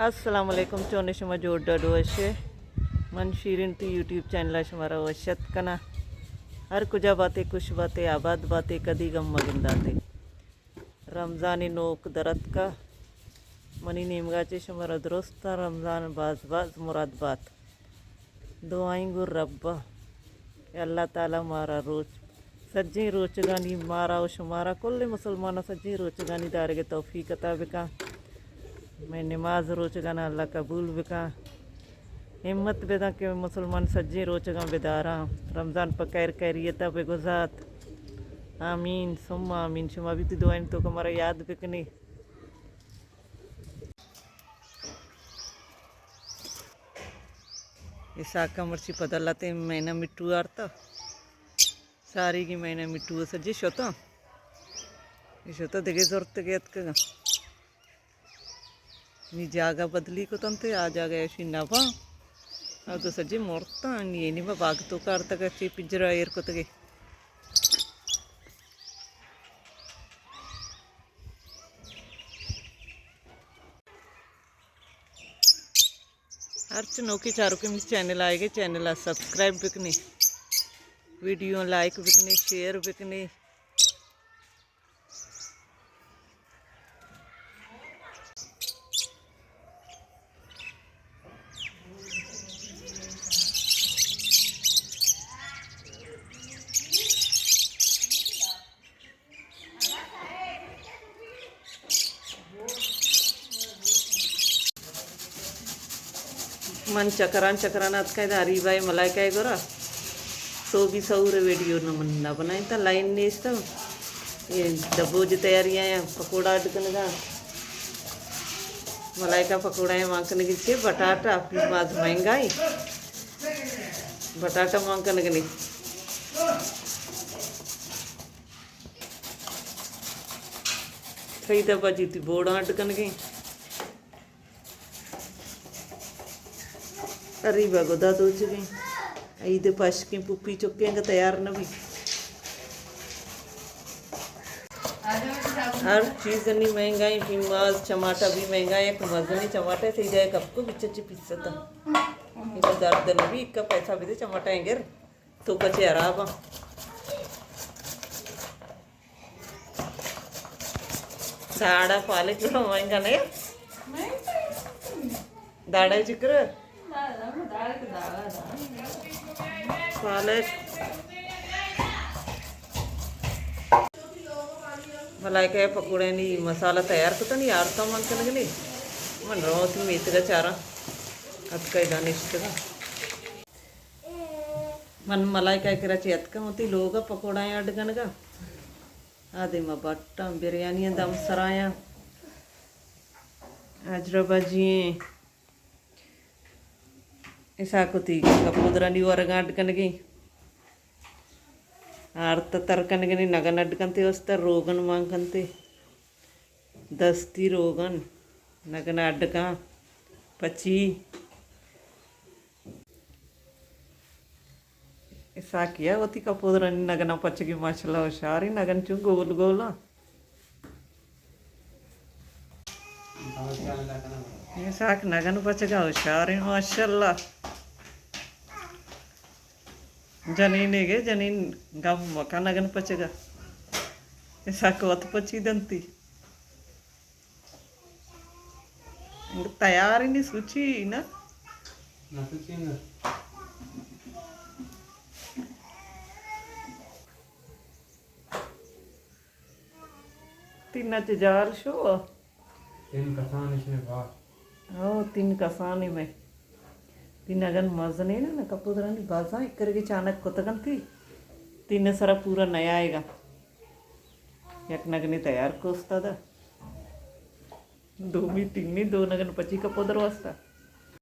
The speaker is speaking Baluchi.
السلام علیکم، چون شما؟ جوڑ ڈاڈ وش ئے؟ من شیرین تی یوٹیوب چینل ءَ شمارا وش اتک کناں۔ ہر کجا باتے، خوش باتے، آباد باتے، کدی غم مگنداتے۔ رمضان نوک درتکا، منی نیمگا چہ شمارا درستاں رمضان باز باز مراد بات۔ دعائیں گوں رب ءَ کہ اللہ تعالی مارا روچ، سجیں روچگانی، مارا و شمارا کل مسلماناں سجیں روچگانی دارگ ءِ توفیق عطا بکن۔ مئے نماز روچگانا اللہ قبول بکن۔ ہمت بدن کہ مسلمان سجیں روچگاں بداراں، رمضان پہ خیر خیریت ءَ بگوزات۔ آمین ثم آمین۔ شما بھی تی دعائیں توکا مارا یاد بکنی۔ اسحاق ءَ مرچی پدا لہتیں مینا مٹو آرتا۔ ساریگیں مینا مٹو سجے شتاں۔ اے شتاں دگہ زرتگے اتکگاں۔ نی جاگہ بدلی کتنت، آ جاگہ اشی نباں۔ آ تو سجے مرتاں، نی اینی ما باگ توکا آرتگ، چی پجرا ایر کتگے۔ ہرچ نوکیں چاروکیں منی چینل ءَ آئیگے، چینل ءَ سبسکرائب بکنے، ویڈیو لائک بکنے، شیئر بکنے۔ من چکران چکران اتکاں ادا اریبا ءِ ملائکہ ءِ گورا۔ سوبی سہور ءِ ویڈیو نہ من نہ بنائینتا، لائن نیست۔ اے دبوج تیاری آیا، پکوڑا اڈ کنگا۔ ملائکہ پکوڑا ءَ مان کنگی چے بٹاٹا، پیماز مہنگائی۔ بٹاٹا مان کنگنی۔ کئی دبا جیتی بوڑاں اڈ کنگیں۔ اریبا گدا دوچگیں۔ عید پشکیں پپی چکیں کہ تیار نہ بی۔ ہر چیز نی مہنگائی، پیماز، چماٹا بھی مہنگائی، یک مزنی چماٹا سیدھا یک کپ کو بچے چی پیستا۔ ایک درد نہ بی، ایک پیسہ بھی دے چماٹا انگر۔ تو کچے حراب آں۔ داڑا پالک تو مہنگا نہیں۔ داڑا چکر۔ پالک۔ ملائکہ پکوڑے نی مسالہ تیار کتا نی آرتا مان کنگنی۔ من روتی میتگا چارا۔ اتکا ادا نشتگا۔ من ملائکہ ءِ کرا چہ اتکاں وتی لوگ ءَ پکوڑایاں اڈ کنگ ءَ۔ آ دیما بٹاں بریانی ءِ دم سرایاں۔ اجرا بجی ایں۔ اسحاق وتی کپودرانی ورگاں اڈ کنگی۔ آرت تر کنگنی نگن اڈ کنتے واسطہ روگن مان کنتے۔ دستی روگن، نگن اڈکاں، پچی۔ اسحاقی ءَ وتی کپودرانی نگناں پچگی ماشاءاللہ ہوشاریں، نگن چون گول گول آں۔ اسحاق نگن پچگا ہوشاریں ماشاءاللہ۔ جنینے گے، جنین گم مکن نگن پچگا۔ اسحاق وت پچی دنتی۔ تیار نی سوچی نا؟ نہ سوچی نا۔ تین چہ جال شو؟ تین کسان اش میں با۔ او، تین کسانی میں۔ تین اگن مزنین نا، کپودرانی بازاں اکرگی چانک کتگنتی۔ تین سرا پورا نیائیگا۔ یک نگنی تیار کوستا دا۔ دومی تینی دو نگن پچی کپودر واسطہ۔